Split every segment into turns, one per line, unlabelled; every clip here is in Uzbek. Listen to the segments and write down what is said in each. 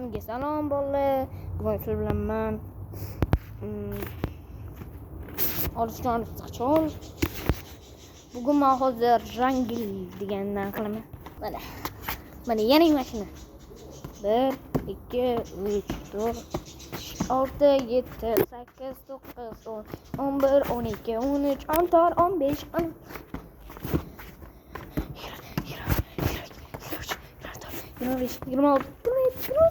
Hammaga salom bolalar. Bugun sizlar bilan men Olisjon Issiqchol. Bugun men hozir Rangil degandan qilaman. Mana. Mana yana mashina. 1 2 3 4 6 7 8 9 10 11 12 13 14 15 16 25, 26, 27, 28,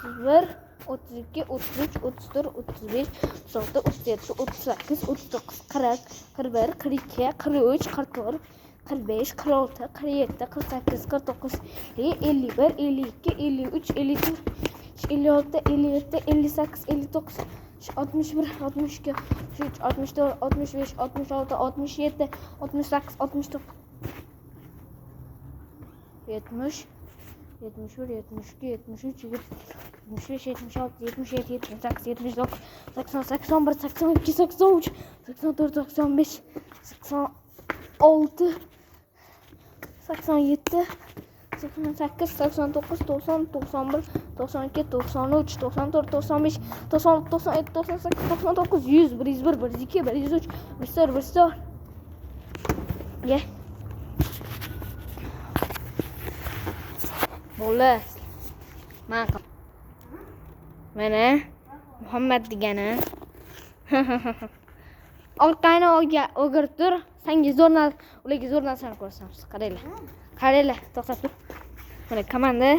29, 31, 32, 33, 34, 35, 36, 37, 38, 39, 40, 41, 42, 43, 44, 45, 46, 47, 48, 49, 51, 52, 53, 54, 56, 57, 58, 59, 61, 62, 63, 64, 65, 66, 67, 68, 69, 70, 71, 72, 73, 75, 76, 77, 78, 79, 80, 81, 82, 83, 84, 85, 86, 87, 88, 89, 90, 91, 92, 93, 94, 95, 96, 97, 98, 99, 100, 101, 102, 103, 104, 104. Ye. Bo'ldi. Mana Muhammad degani. Orqani o'girib tur. Senga zo'r narsa, ularga zo'r narsani ko'rsatamiz. Qaranglar. Qaranglar, to'xtab tur. Mana komanda.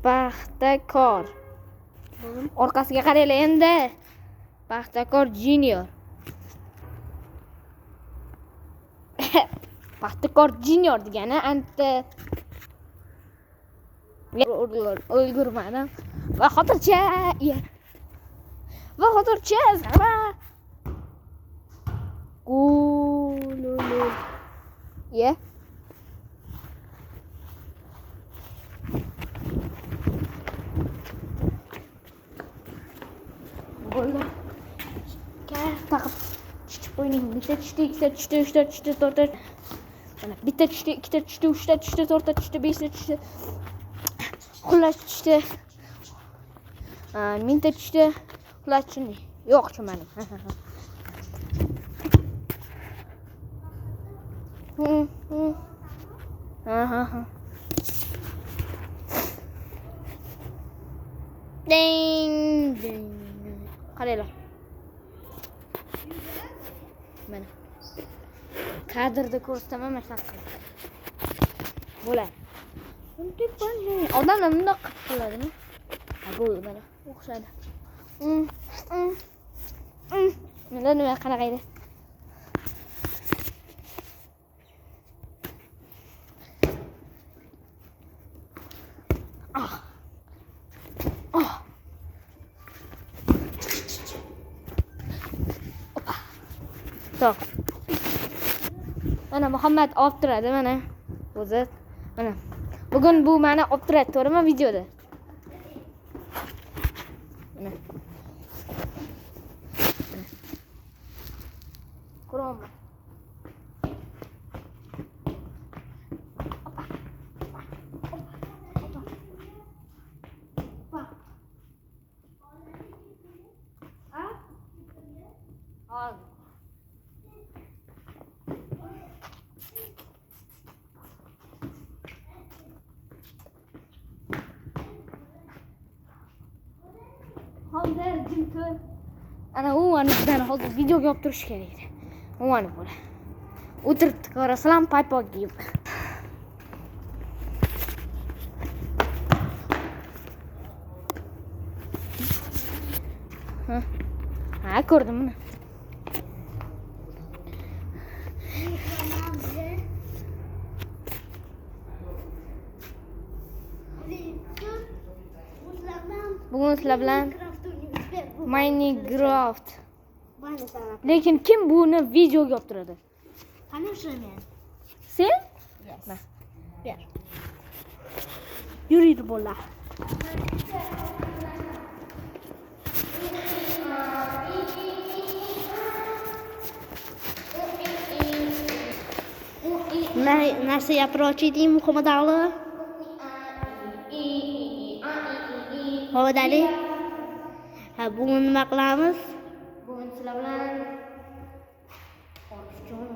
Paxtakor. Orqasiga qaranglar endi. Paxtakor Junior. Paxtakor Junior degani anta ulgurmadim. Va hozircha zarba. Gol. Ye. Gol. Taqib chichib o'ynang. Bitta tushdi, ikkita tushdi, uchta tushdi, to'rtta. Mana bitta tushdi, ikkita tushdi, uchta tushdi, to'rtta tushdi, beshta tushdi. Xullas tushdi. Mingta tushdi. Xullas tushundik. Yo'q, tushunmadim. Ha. Ding ding. Qaranglar. Mana. Kadrda ko'rsataman mana shunaqa qilib. Bo'ladi. Odamlar bundoq qilib qoladimi? Ha, bo'ldi mana. O'xshaydi. Mana nima qanaqa edi? Ah. Ah. Opa. To'q. Mana Muhammad olib turadi mana. O'zi mana. Bugun bu meni olib turadi, to'g'rimi videoda? Mana. Ko'ryapman. Hozir jim tur. Ana u bizani hozir videoga olib turish kerak edi. U ana bola. O'tiribdi, ko'rasizlar, paypoq kiyib. Ha, ko'rdim buni. Bugun sizlar bilan Minecraft. Lekin kim buni videoga olib turadi?
Конечно, men.
Sen?
Yes. Ber. Yuriydi bola. Narsa gapiruvchi eding, Muhammad Ali. Muhammad Ali. Ha, bugun nima qilamiz?
Bugun sizlar bilan Orifjon,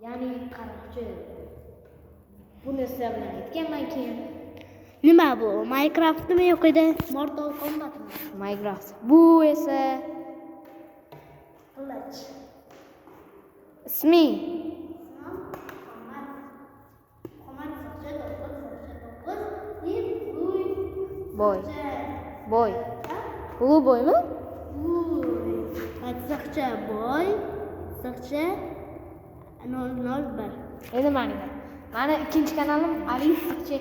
ya'ni qaroqchi. Buni sizlar bilan aytganman keyin.
Nima bu? Minecraftmi yo'q edi? Mortal Kombatmi?
Minecraft. Bu esa
Qilich.
Ismi Boy. Boy. Blue boymi?
Chiziqcha boy, chiziqcha 001.
Endi meniki. Mani ikkinchi kanalim Ali chiziqcha 7.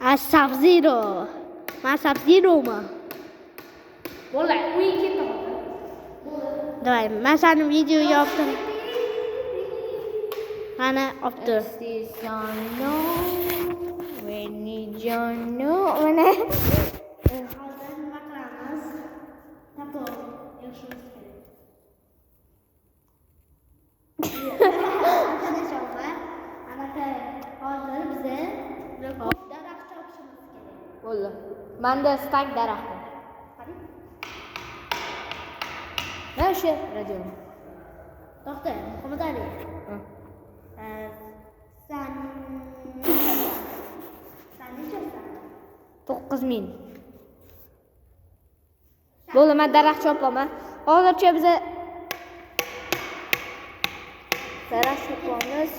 A Sub-Zero. Man Sub-Zeromi?
Bo'ldi, o'yin ketdi.
Давай, man seni videoga olib tur. Mana olib tur.
Mana.
Hozir nima qilamiz? Topib yig'ishimiz kerak. Anaqa hozir biza ko'p daraxt chopishimiz kerak.
Bo'ldi. Menda stak daraxt bor. Mana shu radioni.
To'xta, Muhammad Ali. Sen nechasan?
9000. Bo'ldi, men daraxt chopyapman. Hozircha biza daraxt chopyapmiz.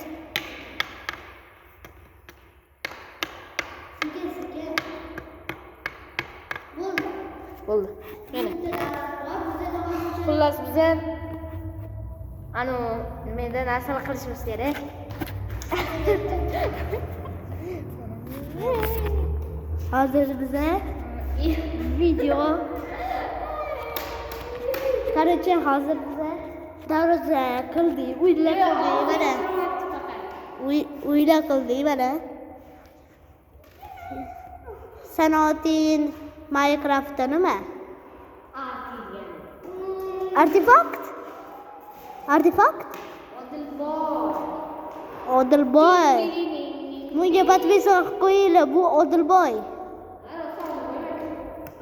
Sekin sekin. Bo'ldi.
Bo'ldi. Mana. Xullas biza anu nimada narsalar qilishimiz kerak.
Hozir biza video. Короче, hozir biza darvoza qildik, uylar qildik, mana. Uylar qildik, mana. Sanoatin Minecraftda nima? Artefakt? Artefakt? Odilboy. Bunga подписка qilib qo'yinglar, bu Odilboy.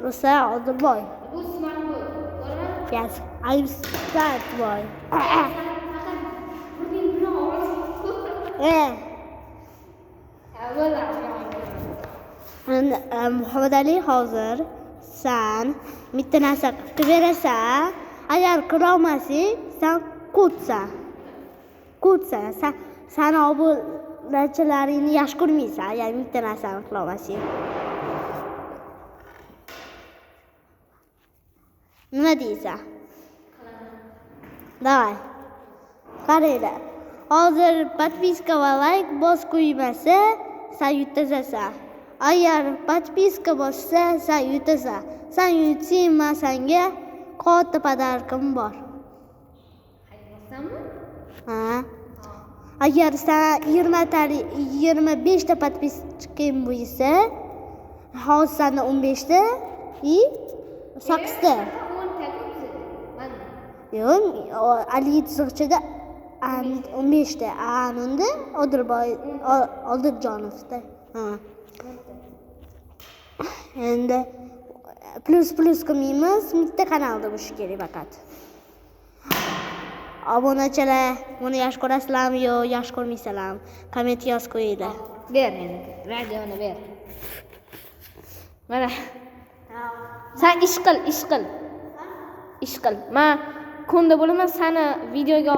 Rosa Odilboy.
Bu smart boy. Ko'raman?
Yes, I'm smart boy. Endi Muhammad Ali, hozir san bitta narsa qilib berasan. Agar qilolmasang, san ko'tsan. Ko'tsan. San sani obunachilaringni yaxshi ko'rmaysan, agar bitta narsani qilolmasang. Nima deysan? Давай. Qaranglar. Hozir подписка va like bos qo'ymasa, san yutazasan. Agar подписка bossa, san yutasan. San yutsang, men senga katta подаркim bor. Ha. Agar san 25 ta подписчикing bo'lsa, hozir senda 15 ta и 8 ta. Yo'q, Ali chiziqchida 15 ta, unda Odilboy Odiljonovda. Ha. Endi плюс плюс qilmaymiz, bitta kanalda bo'lishi kerak faqat. Obunachilar, buni yaxshi ko'rasizlarmi yo yaxshi ko'rmaysizlarmi? Komment yozib qo'yinglar.
Ber endi, radioni ber. Mana. Sen ish qil, ish qil. Ish qil. Men kunda bo'laman, seni videoga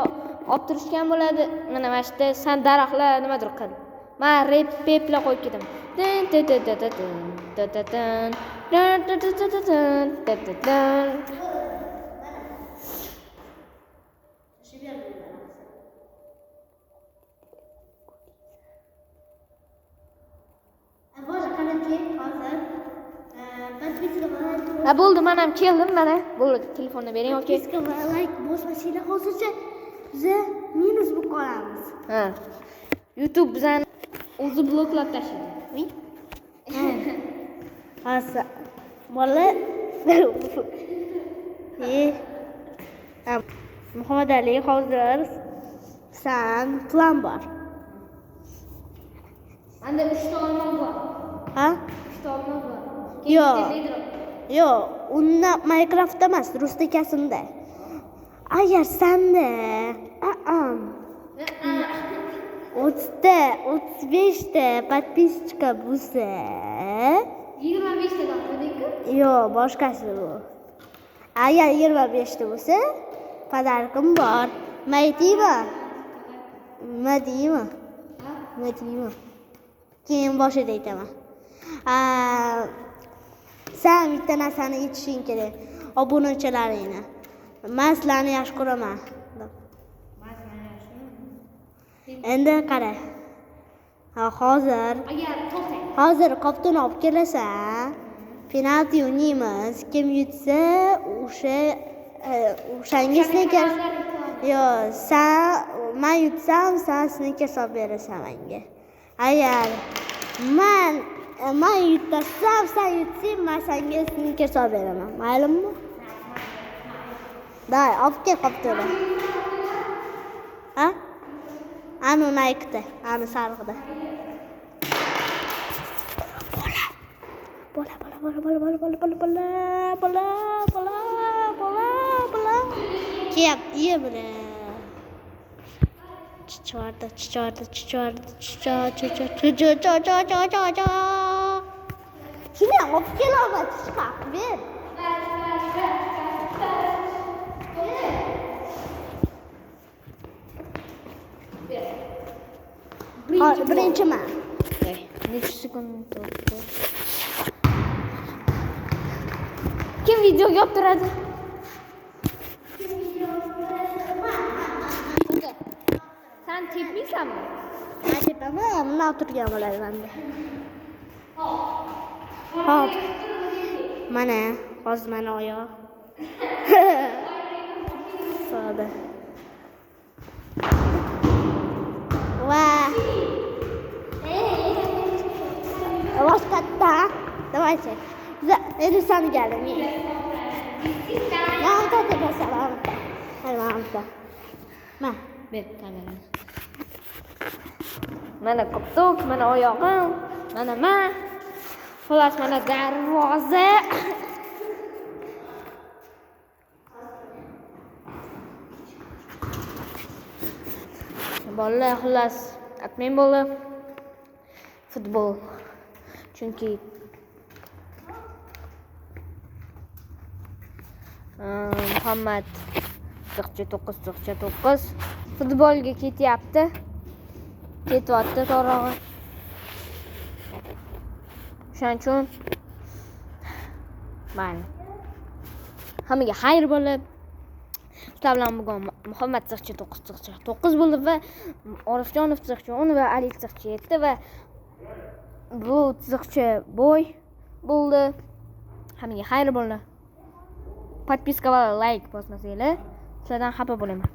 olib turishgan bo'ladi. Mana mana shu yerda sen daraxtlar nimadir qil. Men rep peplar qo'yib ketaman. Tin tin tin tin tin tin tin tin tin tin tin tin tin tin tin. Ha, bo'ldi, men ham keldim, mana. Bo'ldi, telefonni bering, okey.
Подписка va like bosmasanglar hozircha biza minus bo'lib qolamiz.
Ha. YouTube bizani o'zi bloklab tashlaydi.
Hozir Bola Muhammad Ali, hozir san plan bor.
Menda 3 ta olma bor.
Ha?
3 ta olma bor.
Yo'q. Yo'q, unda Minecraftda emas, rusda kasimda. Agar sanda 30ta, 35 ta подписчика bo'lsa,
25 ta topding-ku.
Yo'q, boshqasi bu. Agar 25 ta bo'lsa, подаркim bor. Nima aytaymi? Nima deymi? Nima deymi? Keyin boshida aytaman. San bitta narsani aytishing kerak. Obunachilaringni. Men sizlarni yaxshi ko'raman. Endi qara. Ha, hozir
Agar to'xtang.
Hozir qoptini olib kelasan. Penalti o'ynaymiz. Kim yutsa, o'sha o'shanga snikers. Yo'q, san, men yutsam, san snikers olib berasan menga. Agar men yutsam, san yutsang, men senga snikers olib beraman. Maylimi? Day, olib kel qoptini. Ha? Anu Nike'da, anu sarig'ida. Bola, bola, bola, bola, bola, bola, bola, bola, bola, bola, bola, bola. Kelyapti, iye buni. Chichordi, chichordi, chichordi, chicho, chicho, chicho, cho, cho, cho, cho, cho. Shuni ham olib kelolmadi, chiqarib ber. Birinchi man.
Necha sekund o'tdi? Kim videoga olib turadi? Sen tepmaysanmi?
Man tepaman, bundan o'tirgan bo'ladi manda. Hop. Mana, hozir mana oyoq. Soda. Va boshqatdan. Давайте. Endi san galim. Mana bitta tepasan, mana bitta. Mana mana bitta. Ma.
Ber kamerani. Mana koptok, mana oyog'im, mana man. Xullas, mana darvoza. Bolalar, xullas, atmang bo'ldi. Futbol. Chunki Muhammad ziqcha 9 ziqcha 9 futbolga ketyapti. Ketyapti to'g'rig'i. O'shaning uchun mayli. Hammaga xayr bo'lib. Sizlar bilan bugun Muhammad ziqcha 9 ziqcha 9 bo'ldi va Orifjonov ziqcha 10 va Ali ziqcha 7 va bu ziqcha bo'y bo'ldi. Hammaga xayr bo'ldi. Подписка va like bosmasanglar, sizlardan xafa bo'laman.